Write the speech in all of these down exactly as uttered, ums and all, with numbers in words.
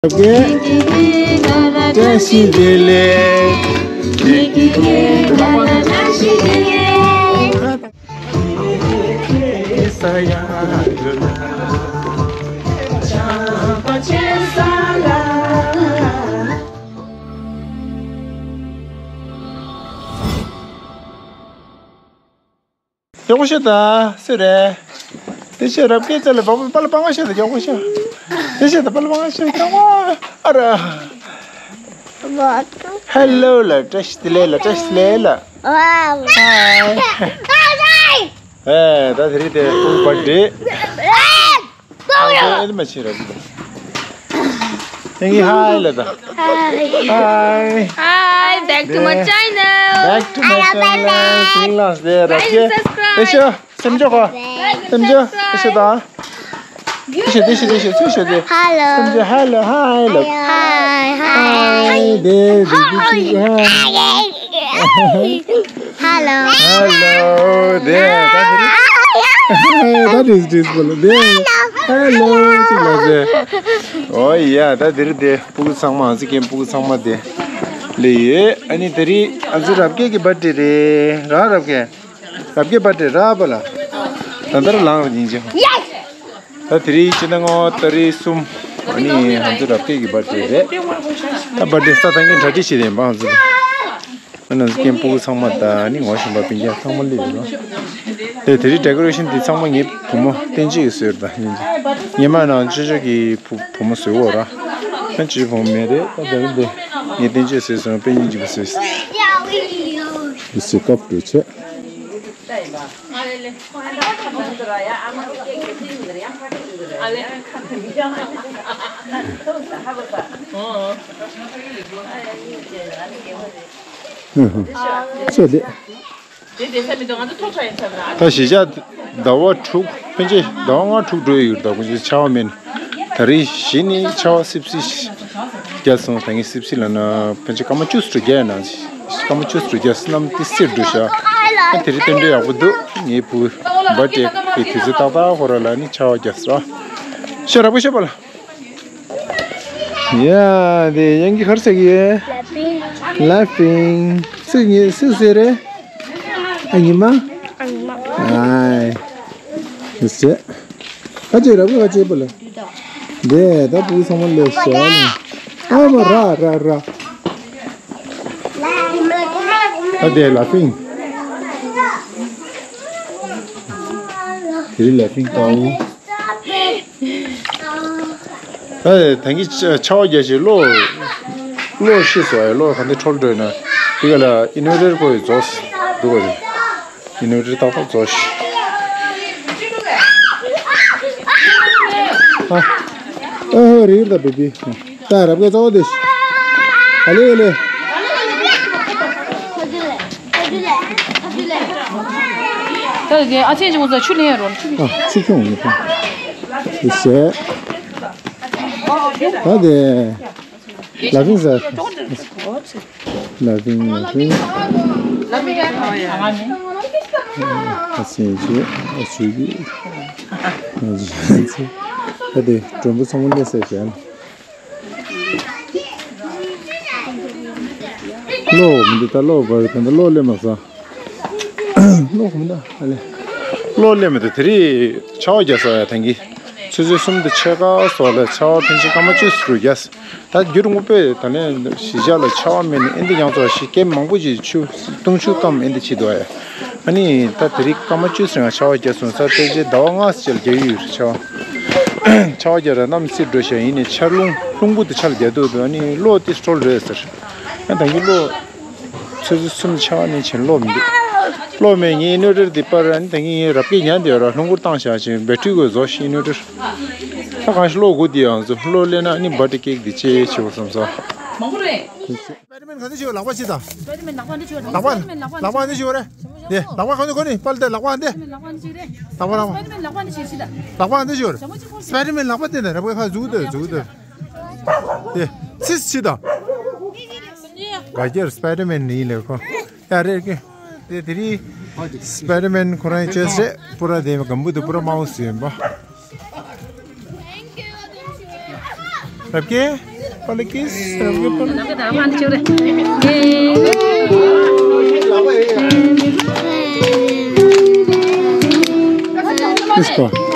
བཀྲ་ཤིས་བདེ་ལེགས། ཡག་པོ་ཤོད་ད། སུ་རེད། དེ་ཤོད། རབ་སྐད་ཙལ་ལ་པ་ལ་པང་ང་ཤོད་ད། ཡག་པོ་ཤོད། དེ་ཤོད་ད། པ་ལ་པང་ང་ཤོད། ཡག་པོ། ཨ་ར། ཧེ་ལོ་ལ། བཀྲ་ཤིས་བདེ་ལེགས་ལ། བཀྲ་ཤིས་བདེ་ལེགས་ལ། ཧའི། ཨེ། ད་དེ་རིང་དེ་ཕྲུ་གུ་བར་ཌེ། ཨ་ཁོ་ཨེ་མ་ཕྱིན་ར་ཅི། ཨེ་ཧའི་ལ་ད། ཧའི། Hi, back to my channel. Back to my channel. སིང་ལགས་དེ་ར་ཅི། ཨེ་ཤོ། སེམས་ཅོག་གོ། སེམས་ཅོག་ཨེ་ཤོ་ད། ཨེ་ཤོ་དེ་ཤོ་དེ་ཤོ་སུ་ཤོ་དེ། ཧེ་ལོ། སེམས་ཅོག་ཧེ་ལོ། ཧའི་ལོ། ཧའི། ཧའི། དེ་དེ་དེ་ཤོ་ཧའི། ཧེ་ལོ། ཧེ་ལོ། དེ་ད་དེ་རེད། ད་དེ་དེ་བོ་ལ་དེ། ཧེ་ལོ་ཅིག་ལ་དེ། ཨོ་ཡ། ད་དེ་རེད་དེ། ཕྲུ་གུ་ཚང་མ། ཨ་ཙི་རྒན་ཕྲུ་གུ་ཚང་མ་དེ་ལས་ཡོད། ཨ་ནི་དེ་རིང་ཨ་ཙི་རབ་རྒྱས་ཀྱི་བར་ཌེ་རེད་ར། རབ་རྒྱས། རབ་རྒྱས་བར་ཌེ་ར་པ་ལ། ད་ལྟར་ལངས་ར་ཉིན་ཅིག་ད་དེ་རིང་སྤྱི་ཟླ་ལྔ་པའི་ཏ་རིག་གསུམ། ཨ་ནི་ང་ཚོ་རབ་རྒྱས་ཀྱི་བར་ཌེ་རེད། ད་བར་ཌེ་ས་ཐང་གི་གྲ་སྒྲིག་བྱེད་དེ་ཡིན་པ། ང་ཚོ་ཨ་ནི་རྒན་ཕྲུ་གུ་ཚང་མ་དང་། ཨ་ནི་ངོ་ཤེས་པ་སྤུན་ཀྱག་ཚང་མ་སླེབས་ཡོད་ལ། དེ་དེ་རིང་ཌེ་ཀོ་རེ་ཤན་འདི་ཚང་མ་ངའི་བུ་མོ་བསྟན་ཆོས་ཀྱིས་བཟོས་རེད། ད་སྙིང་རྗེ། སྔོན་མ་ནང་ཅོ་ཅོ་གི་བུ་བུ་མོ་བཟོས་ཡོད་ར། ཨ་ཅོ་ཅོ་བུ་མོ་མེད་རེད། ད་དེ་རིང་འདི་ངས་བསྟན་ཆོས་བཟོས་སོང་། དཔེ་སྙིང་རྗེ་པོ་བཟོས་སོང་། འདི་ཟེར་སྐབས་འགྲོ་ཆེ། ཆེ་དེ། ད་གཞིས་ཆགས་ཟླ་བ་དྲུག། ཕལ་ཆེར་ཟླ་བ་ལྔ་དྲུག་འགྲོ་ཡི་ཡོད་རེད། ད་དགོང་ཆ་ཆར་པ་མེད་ནས། ད་རེས་གཞི་ནས་ཆར་པ་སིབ་སིབ་བརྒྱབ་སོང་། ད་ངས་སིབ་སིབ་ལབ་ན་ཕལ་ཆེར་སྐར་མ་བཅུ་ཙམ་རྒྱག་ན། སྐར་མ་བཅུ་ཙམ་རྒྱག་སོང་། གནམ་ཏི་སེར་འགྲོ་ཤག་ཨ་དེ་རིང་རྟེན་འབྲེལ་ཡག་པོ་འདུག་ངའི་བུ་བར་ཌེ་གི་དུས་ཚོད་ཏག་ཏག་ཁོ་རང་ལ་ནི་ཆར་པ་བརྒྱབ་སོང་། ཤ་རག་པོ་ཤ་པ་ལ། ཡ། དེ་དབྱངས་སྐྱིད་ག་རེ་ཟེར་གི་ཡོད། Laughing. སུ་ཡིན། སུ་ཟེར་རེད། ཨ་ཉི་མ། ཨ་ཉི་མ། ཨའི། དེ་ཟེར། ཁ་ཅིག་ར་བུ་ཁ་ཅིག་པོ་ལ། དེ་ད་བུ་ཚང་མ་ལས་ཤ་ལ། ཨ་མ་ར་ར་ར། ཨ་དེ་Laughing། དེ་རིང་Laughing་ལྟ་བུ། ཨ་ད་གིན་ཆར་པ་བརྒྱབ་བྱས་གློག་གློག་ཤི་སོང་། ཨེ་གློག་ག་འདྲ་འཕྲོ་བརླག་འགྲོ་ཡིན་ན། དེ་ག་ལ་ཨིན་ཝར་ཊར་ཁོ་ཡི་རྫོགས་འདུག་ག་རེད། ཨིན་ཝར་ཊར་ཏག་ཏག་རྫོགས་ཤག་ཨ་ཨ་ཧོ་རེད་ད་བེ་བི། ད་རབ་ཀའི་གཙོ་བོ་དེ་ཤི། ཨ་ལེ་ཨ་ལེ། ད་གི་ཨ་ཆེན་ཅིག་ངོ་ཚ་ཆུ་ལེན་ཡ་རོ་ཆུ། ཨ་ཆུ་ཁྱོང་ངོ་ཁྱོང་། དེ་ཟེར། ད་དེ། Laughing་ཟེར། Laughing། Laughing། ཨ་ཆེན་ཅིག་ཨ་ཆུ་གི། ཨ་ཆེན་ཅིག་ད་དེ་མགྲོན་པོ་ཚང་མ་སླེབས་ཟེར་བྱས། གློག་མི་འདུག་ད་གློག་བར་ད་ད་གློག་སླེབས་མ་སོང་། གློག་མི་འདུག་ཨ་ལེ། གློག་སླེབས་མི་འདུག་དེ་རིང་ཆར་པ་བརྒྱབ་སོང་ཡ། ད་གིན་ཆུ་ཚོད་གསུམ་དང་ཕྱེད་ཀ་སོགས་ལ་ཆར་པ་ཕལ་ཆེར་སྐར་མ་བཅུ་ཙམ་རུ་བརྒྱབ། ད་རྒྱུན་དངོས་པོས་ད་ལན་གཞིས་ཆགས་ལ་ཆར་པ་མེད་ནས་ཨེ་འདི་ཡང་ཚོ་ཞིག་སྐད་མང་པོ་ཞིག་ཆུ་སྟོང་ཆུ་སྐམ་ཨེ་འདི་བྱེད་འདུག་ཨ། ཨ་ནི་ད་དེ་རིང་སྐར་མ་བཅུ་ཙམ་ཡང་ཆར་པ་བརྒྱབ་སོང་། ས་ཕལ་ཆེར་ཟླ་བ་ལྔ་ཙམ་ཅིག་ལ་རྒྱག་གི་ཡོད་རེད་ཆར་པ། ཆར་པ་བརྒྱབ་ར་གནམ་སེར་འགྲོ་ཤག་ཡིན་ནའི་ཆར་རླུང་རླུང་བུ་དེ་ཆར་ལ་རྒྱག་འདུག་འདུག་ཨ་ནི་གློག་དེ་འཕྲོ་བརླག་ཟེར། ཨ་ད་གིན་གློག་ཆུ་ཚོད་གསུམ་ཆར་པ་ནི་ཆེན་གློག་མི་འདུག་གློག་མེད། ངའི་ཨིན་ཝར་ཊར་འདི་པར་ཨ་ནི་ད་གིན་ངའི་རབ་སྐད་ཉན་བསྡད་ཡོད་ར། ལྷུང་གུར་བཏང་བཞག་ཅིང་བེ་ཊི་རི་གོ་རྫོགས་ཤག་ཨིན་ཝར་ཊར། ད་གང་ཞིག་གློག་དགོས་དེ་ཡང་ཚོ་གློག་སླེབས་ན་ཨ་ནི་བར་ཌེ་ཀེག་འདི་ཅེ་བྱེད་དགོས་བསམ་སོང་། སྤའི་ཌར་མེན་ག་འདི་ཞིག་ཡོད། ལག་པ་ཅིག་དང་། སྤའི་ཌར་མེན་ལག་པ་འདི་ཞིག་ཡོད། ལག་པ་སྤའི་ཌར་མེན་ལག་པ་ལག་པ་འདི་ཞིག་ཡོད་རེད། དེ་ལག་པ་གང་དུ་གོ་ནི་པར་དེ་ལག་པ་འདི། སྤའི་ཌར་མེན་ལག་པ་འདི་ཞིག་རེད། ལག་པ་ལག་པ། སྤའི་ཌར་མེན་ལག་པ་འདི་ཞིག་ཞིག་དང་། ལག་པ་འདི་ཞིག་ཡོད་རེད། སྤའི་ཌར་མེན་ལག་པ་དེ་འདི་རེད། བའི་ཁ་འཛུགས་དེ་འཛུགས་དེ། དེ་ཚིས་ཅིག་དང་། ག་རེ་སྤའི་ཌར་མེན་ཡིན་ལེ་ཁོ། ཡ་རེད་ཀེ། དེ་དེ་རིང་སྤའི་ཌར་མེན་ཁོ་རང་ཅེས་རེད། པུ་ར་དེ་གམ་བུ་དུ་པུ་ར་མའོ་སི་ཡིན་པ། རབ་ཀེ། Olha aqui, serve pra... Desculpa.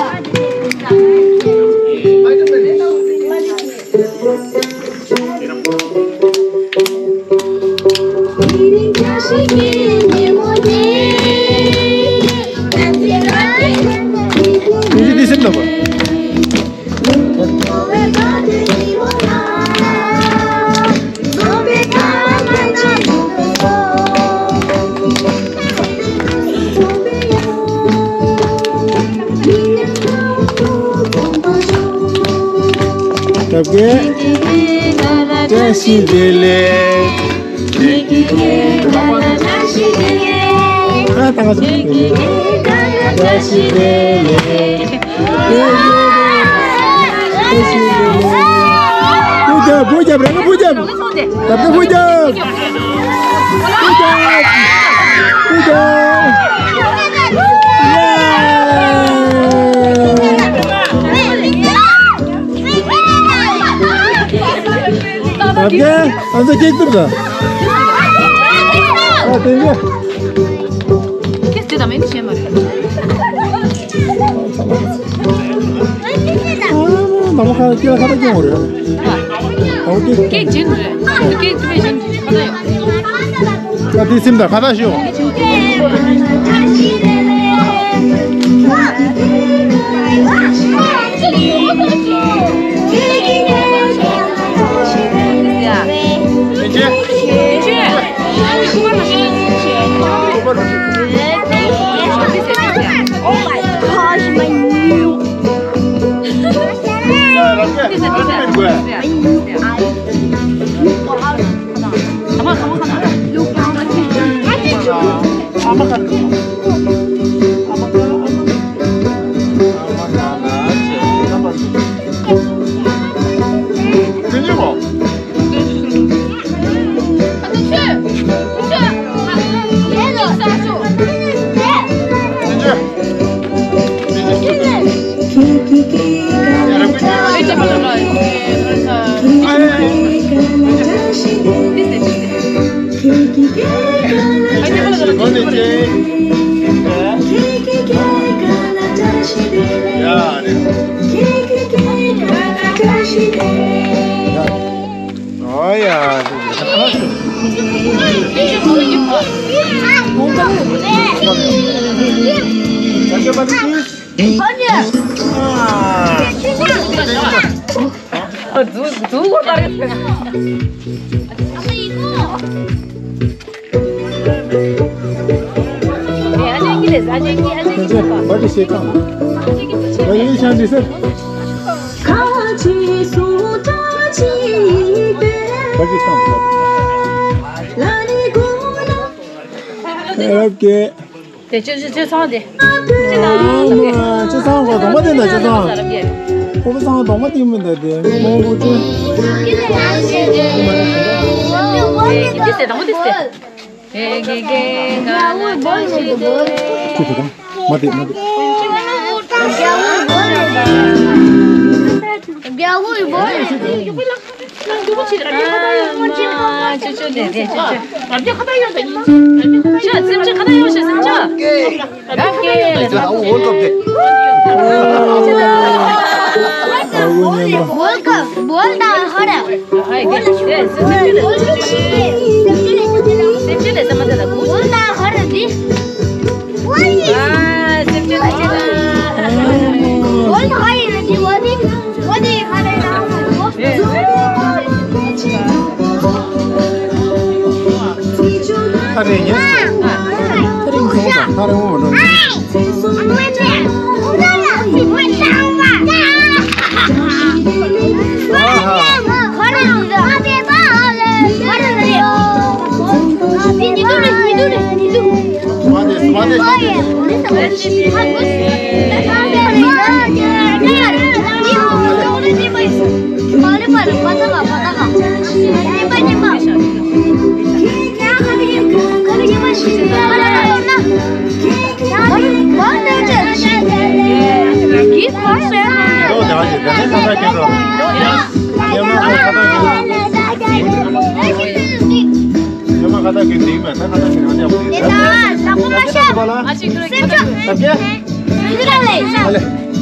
ཁྱེད་ཚོས་དམ་ཡིན་བྱས་མ་རེད། ནམ་ཁ་སྐྱེ་ཁ་ད་སྐྱོང་རེད། ཨོ་ཀེ། སྐད་ཅིག་རེད། སྐད་ཅིག་རེད་ཁ་ད་ཡོད། ཁ་ད་དེ་སེམས་དང་ཁ་ད་ཞུ། Oh my gosh, my new. Okay. དེ་ཅི་ཅི་ཅི་ཚང་དེ། ཅི་ན། ཅི་ཚང་གོ་གདོང་པ་དེ་འདྲ་ཅི་ཚང་། ཁོ་པ་ཚང་གདོང་པ་དེ་མི་འདྲ་དེ་མོ་བོ་ཅི། དེ་དེ་དང་པོ་དེ་དེ། ཧེ་གེ་གེ་ག་ན་ཅི་ཅི་དེ། ཅི་དེ་དང་མ་དེ་མ་དེ། རྒྱལ་བོ་ཡི་བོ། ཁ་རེ་ཉེ། ཁ་རེ་ངོ་མ་ཁ་རེ་ངོ་མ་ནོ། ད་གི་འདིང་མེད་ད་ཁ་ད་གི་རང་ཡག་པོ་འདུག་ད་ད་ད་པོ་མ་ཤ་ཨ་ཅིག་ཁྱོད་ཀྱི་ད་གི་ད་གི་ཨ་ལེ། ཡ།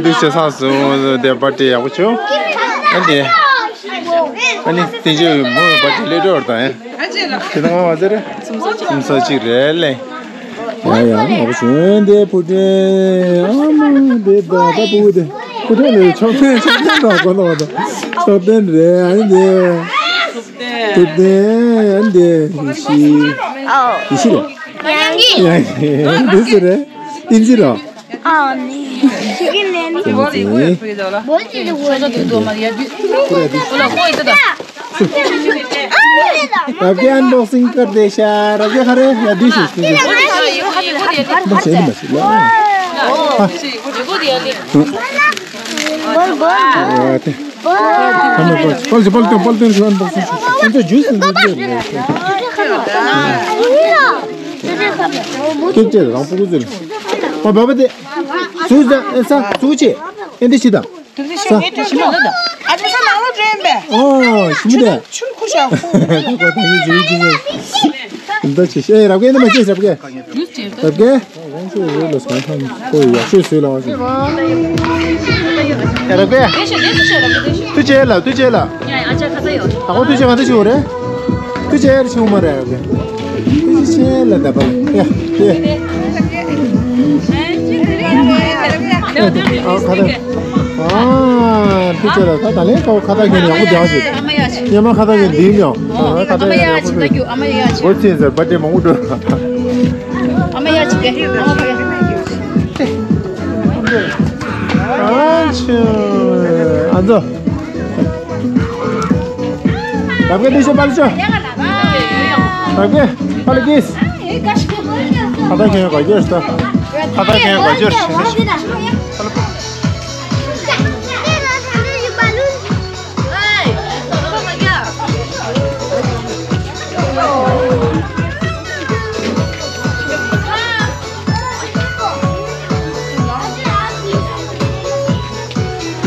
འདི་བྱས་ཙང་སོང་། དེ་པར་ཏི་ཡག་པོ་བྱུང་། ཨ་ནི། ཨ་ནི་དེ་ཚོ་མོ་པར་ཏི་ལས་འགྲོ་བར་དང་ཡ། ཁྱེད་རང་བ་ཟེར། སུམ་སོ་གཅིག་རེད་ལེ། ཡ་ཡ། ཡག་པོ་བྱུང་། དེ་བུ་དེ་ཨ་མ་དེ་ད་ད་བུ་དེ་བུ་དེ་ལས་ཆོག་ཐེན་ཆོག་ཐེན་ར་གོ་ནོ་ད་ཆོག་ཐེན་རེད། ཨ་ནི་དེ། ཏུ་ཏེ་ཨན་ཏེ་ཡི་ཤི། ཨོ། ཡི་ཤི་རེད། ཡང་ཡང་འདི་སུ་རེད། ཏིན་ཙི་རོ། ཨ་ནི། ཤི་གི་ནས་ནི། ཏིན་ཙི། བོལ་ཅི་འདུག་བོལ་ཅི་འདུག་མ་རེད་ཡ། ཁོ་ལ་ཁོ་ཡི་ད་ད། རབ་རྒྱས་ཨན་བོག་སིང་ཀར་དེ་ཤ་རབ་རྒྱས་ཁ་རེ་ཡ་དུས་ཤིག་ཤིག་ཤིག་མ་ཤི་ལ། བོལ་བོལ། ཨ་ཏེ། ཁ་མེད་པ། པལ་ཅི་པལ་ཏོན་པལ་ཏོན་ཤོན་པ་སུ་སུ། ཁོང་ཚོ་ཇུས་ནི་ཇུས་ནི། ཁྱེད་ཅེ་རང་པུ་གུ་ཟེར། ཨ་བ་བ་ཏེ། སུ་ཟ་ཨེ་ས་སུ་ཅེ། ཨེ་འདི་ཤི་དང་། ས། ཨ་ཅེ་ས་ནང་ལ་འདྲེན་པས། ཨོ་ཤི་མི་དེ། ཆུར་ཁུ་ཤ་ཁུ། ཁོ་ཁོ་ད་ཡི་ཇུས་ཇུས་ནི། འདི་ཅི་ཤེས་རབ་གེ་འདི་མ་ཅེ་རབ་གེ། རབ་གེ། ཁོ་ཡ་ཤོད་སུས་ལ་ཤོད། ཡ་རབ་གེ། ཏུ་ཅེ་ལ་ཏུ་ཅེ་ལ། ཨ་ཁོ་ཏུ་ཅེ་ག་ཏུ་ཅེ་རེ། ཏུ་ཅེ་རེ་ཤི་མ་རེ་རབ་གེ། ཏུ་ཅེ་ལ་ད་པ་ཡ། ཨ་ཁ་ད། ཨ་ཏུ་ཅེ་ལ་ད་ད་ལེ་ཁ་ཁ་ད་གེ་ཡག་པོ་རྒྱག་ཞིག་ཉི་མ་ཁ་ད་གེ་འདི་མྱོང་། ཁ་ད་ཡག་པོ་འདུག་ཨ་མ་ཡ་ཅི་ད་རྒྱུ་ཨ་མ་ཡ་ཅི། འོ་ཅེ་ཟེར་པ་ཏེ་མང་པོ་འགྲོ། ཨ་མ་ཡ་ཅི་གེ་ཨ་མ་ཁ་ཡ། ཨ་ཆུ། ཨ་ཛོ། རབ་གེ་དེ་ཤོ་པལ་ཤོ། རབ་གེ་པལ་གིས། ཁ་ད་གེ་གོ་རྒྱུ་ཤ། ཁ་ད་གེ་གོ་རྒྱུ་ཤ།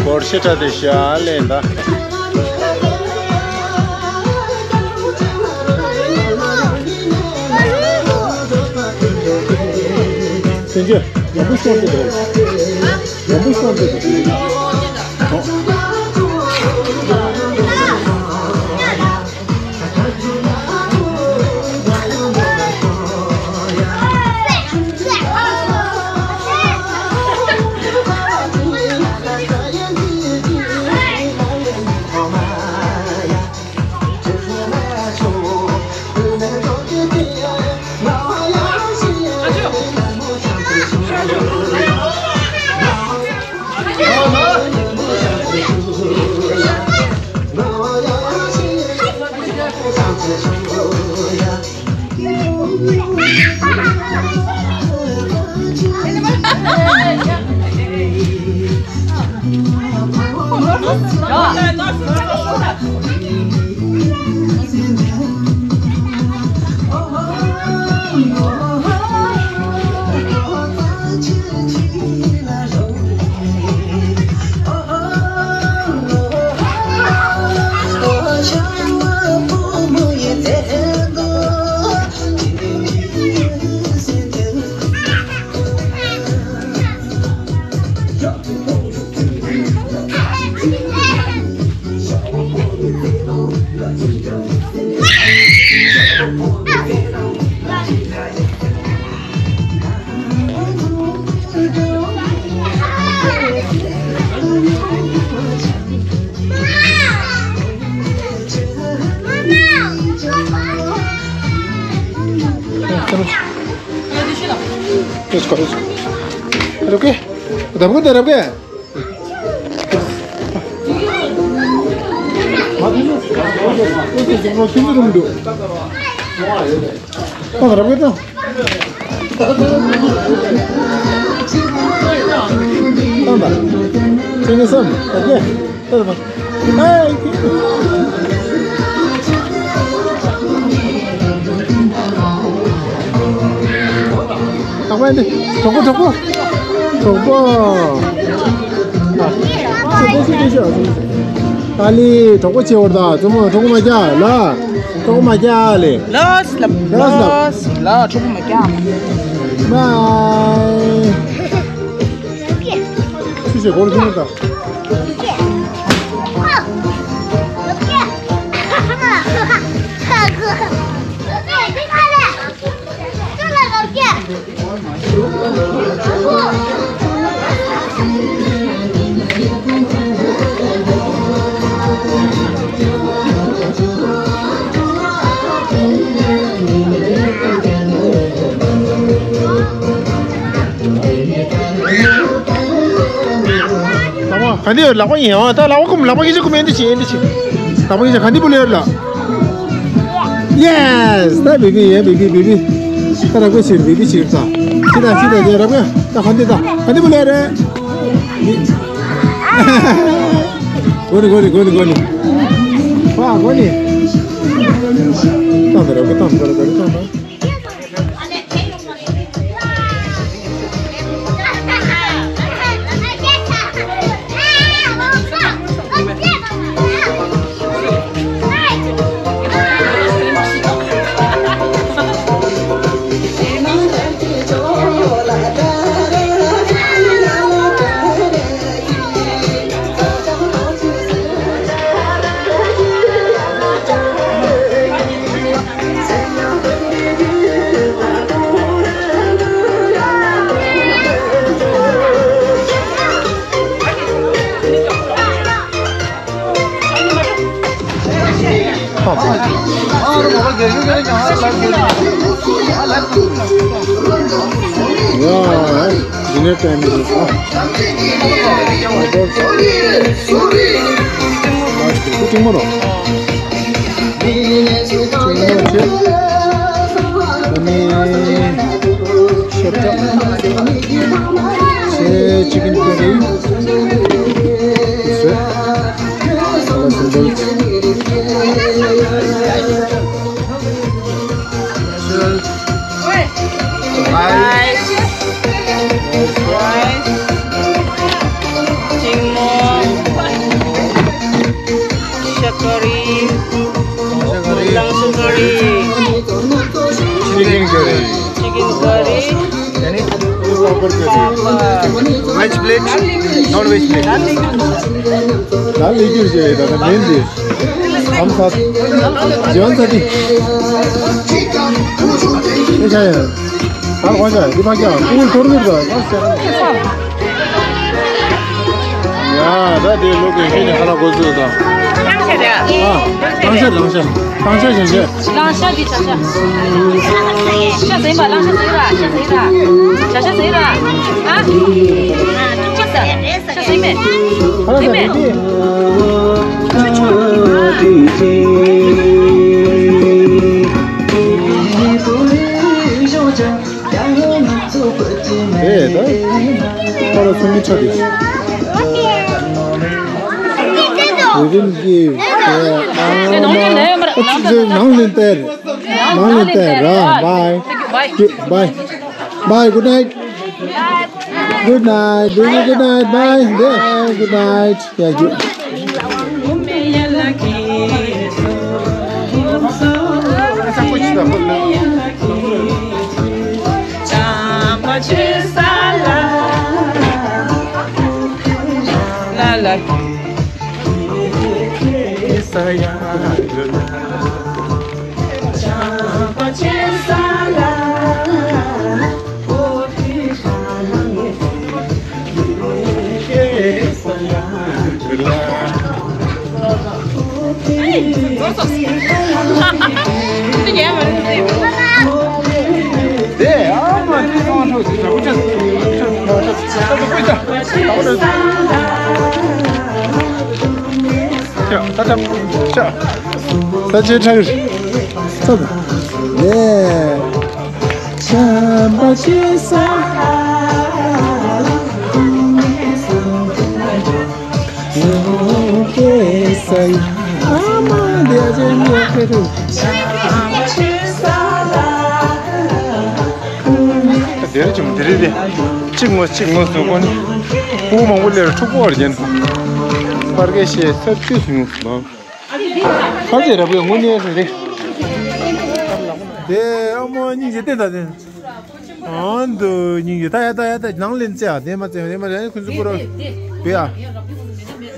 སྒོར་ཤི་ཁྲ་དེ་ཤ་ལེན་ད། སེང་གེ་ཡང་བུ་སོང་དེ་རེད། ཡང་བུ་སོང་དེ་རེད། चलो। इसको, इसको। रुके। रबके दे, रबके। 어, रबके तो। तंबा। चंगे सम। ओके। तंबा। ए। ཨ་མ་ནི། གྲོགས་པོ། གྲོགས་པོ། གྲོགས་པོ། ཨ། ཨ་ལི། གྲོགས་པོ་བྱེད་བར་ད། བཙུན་མོ་གྲོགས་པོ་མ་རྒྱག་ལ། གྲོགས་པོ་མ་རྒྱག་ལེ། ལོས་ལབ། ལོས་ལབ། ལོས་ལབ། གྲོགས་པོ་མ་རྒྱག། བའི། སུ་ཞིག་སྒོར་ཁྱོད་ད། ལག་པ་ག་འདི་ཡོད། ལག་པ་ཡིན། ཨ། ད་ལག་པ་ཀུམ། ལག་པ་གི་ཅི་ཀུམ། ཨེ་འདི་ཅི། ཨེ་འདི་ཅི། ལག་པ་གི་ཅི། ག་འདི་བུ་ལེར་ལ། Yes། ད་བི་བི་ཡ། བི་བི། བི་བི། ད་ར་གོ་ཤིར་བི་བི་ཤིར་ད། ཤི་ད་ཤི་ད། ར་གོ་ད་ག་འདི་ད། ག་འདི་བུ་ལེར། གོ་ནི་གོ་ནི་གོ་ནི་གོ་ནི། ཨ། གོ་ནི། ད་ད་ར་གོ་ད་ད་ར་གོ་ད། Dinner time is, ah. Cooking more. Cooking more. Chicken curry. Chicken curry. This way. Hello, simple. Rice. Rice. Chingmo. Shakari. Shakari. Lang shakari. Chicken curry. Chicken curry. Veg plate, non-veg plate. ད་ལས་རྒྱུ་ཞེས་ད་ད་མིན་ཏེ། ཨམ་ཁ། ཇོན་ཁ་ཏི། ཨེ་ཤ་ཡ། ད་གོ་ཤ་འདི་ཕ་ཀྱང་ཀུ་ཀུར་ཐོར་མིར་ད། ཡ་ད་དེ་ལོ་གི་ཁྱེད་ནི་ཁ་ལ་གོ་ཚུལ་དང་། ཨ། ལང་ཤ་ལང་ཤ། ལང་ཤ་ཞིག་བྱས། ལང་ཤ་གི་བྱ་ཤ། ཤ་ཟིན་པ། ལང་ཤ་ཟིན་ར། ཤ་ཟིན་ར། བྱ་ཤ་ཟིན་ར། ཨ། ཤ་ཟིན་མེད། ཁ་ལ་ཟིན་མེད། ཆུ་ཆུ། ཨ། དེ་ད། ཁ་ལ་ཚོང་གི་ཆ་དེ། We will give, uh, ནང་ལ་ནང་ལ་ནང་ལ་ནང་ལ་དེར། ནང་ལ་དེར་ར། Bye. Bye. Bye. Good night. Good night. Baby, good night. Bye. Good night. Yeah, good. ཤ་ད་ཤ་ཤ་ས་ཆའི་ཁྲག་ཤ་ད་ལེ། ཆམ་པ་ཆེ་ས། ཨ་མ་འདི་ཨ་ཅེ་ཉོ་ཁེ་རུ། དེ་རེད་ཅིག་དེ་རེད་དེ། གཅིག་ངོ་གཅིག་ངོ་སུ་གོ་ནི། ཕྲུ་གུ་མང་པོ་སླེབས་ར་ཕྲུ་གུ་བར་རྒྱན། པར་གས་ཤེས་ཚར་བཅུ་སུ་ཡོང་སུ་མང་། ཧ་ཅེ་ར་བའི་དངོས་གནས་རེད་དེ། དེ་ཨ་མོ་སྙིང་རྗེ་བསྟན་ད་དེ། ཨང་དུ་སྙིང་རྗེ་ད་ཡ་ད་ཡ་ད་ནང་ལེན་ཙེ་ཨ་དེ་མ་ཙེ་དེ་མ་རེད་ཁུན་སུ་པོ་རོ། བེ་ཨ།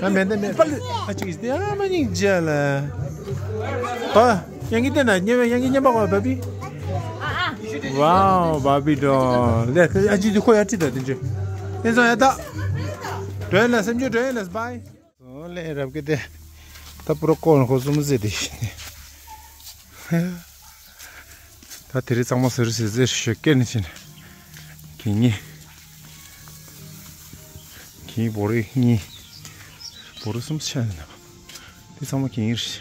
ང་མེད་ད་མེད་པ་ལ་ཨ་ཅིག་དེ་ཨ་མ་སྙིང་རྗེ་ལ། ཨ། ཡང་གི་བསྟན་ན་ཉེ་བའི་ཡང་གི་ཉེ་པ་གོ་བ་བི། ཝའོ་བ་བི་ཌོ་ལ་ཨ་ཅིག་དེ་ཁོ་ཡ་ཁྲི་ད་དེ་ཅི། དེ་ཚོ་ཡ་ད། འགྲོ་ཡ་ལ་སེམས་ཆུང་འགྲོ་ཡ་ལ་བའི། ཨོ་ལེ་རབ་ཀྱི་དེ། ད་པུ་རོ་ཀོ་ནི་ཁོ་སུམ་ཟེ་དེ་ཤི་ནི། ད་དེ་རིང་གཙང་མ་ཟེར་ཟེར་ཟེར་ཞོད་སྐད་ནི་ཕྱིན། གི་ནི། གི་བོ་རི་གཉིས། བོ་རི་གསུམ་ཆ་ནི་ན། དེ་ཚང་མ་གི་ནི་རེད།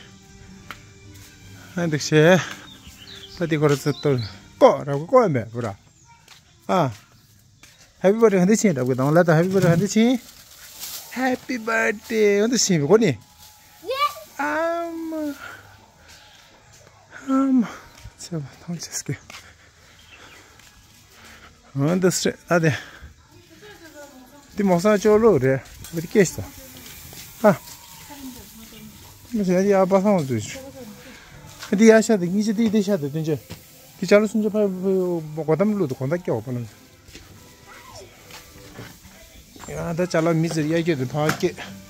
ཨ་འདུག་ཤེ། ད་དེ་ཁོ་ར་ཚོ་ལྟོས། ཀོ་རབ་ཀྱི་ཀོ་ཡ་མེད་བུ་ར། ཨ། ཧེ་པི་བར་ཌེ་ག་འདི་ཕྱིན་རབ་གི་དང་ལ་ད་ཧེ་པི་བར་ཌེ་ག་འདི་ཕྱིན། ཧེ་པི་བར་ཌེ་ག་འདི་ཕྱིན་བི་གོ་ནི། ཨམ། ཨམ། ཚེ་བ་ཐང་ཆེ་སྐད། འོན་ཏེ་སྲེ་ད་དེ། འདི་མོ་ས་ཅོ་ལོ་རེད། འདི་སྐད་ཤ་ཨ། མི་ཟེར་ཡ་པ་སང་བ་ཚུ་ཤ། འདི་ཡ་ཤ་དེ་གཉིས་ཆ་དེ་དེ་ཤ་དེ་དོན་ཆེ། དེ་ཅ་ལོ་སུམ་ཅུ་ཕ་གོ་དམ་ལུ་དུ་གོང་ད་སྐྱོ་བ་ལ། ཡང་ད་ཅ་ལག་མི་ཟེར་ཡ་སྐྱོ་དུ་ཕ་སྐད།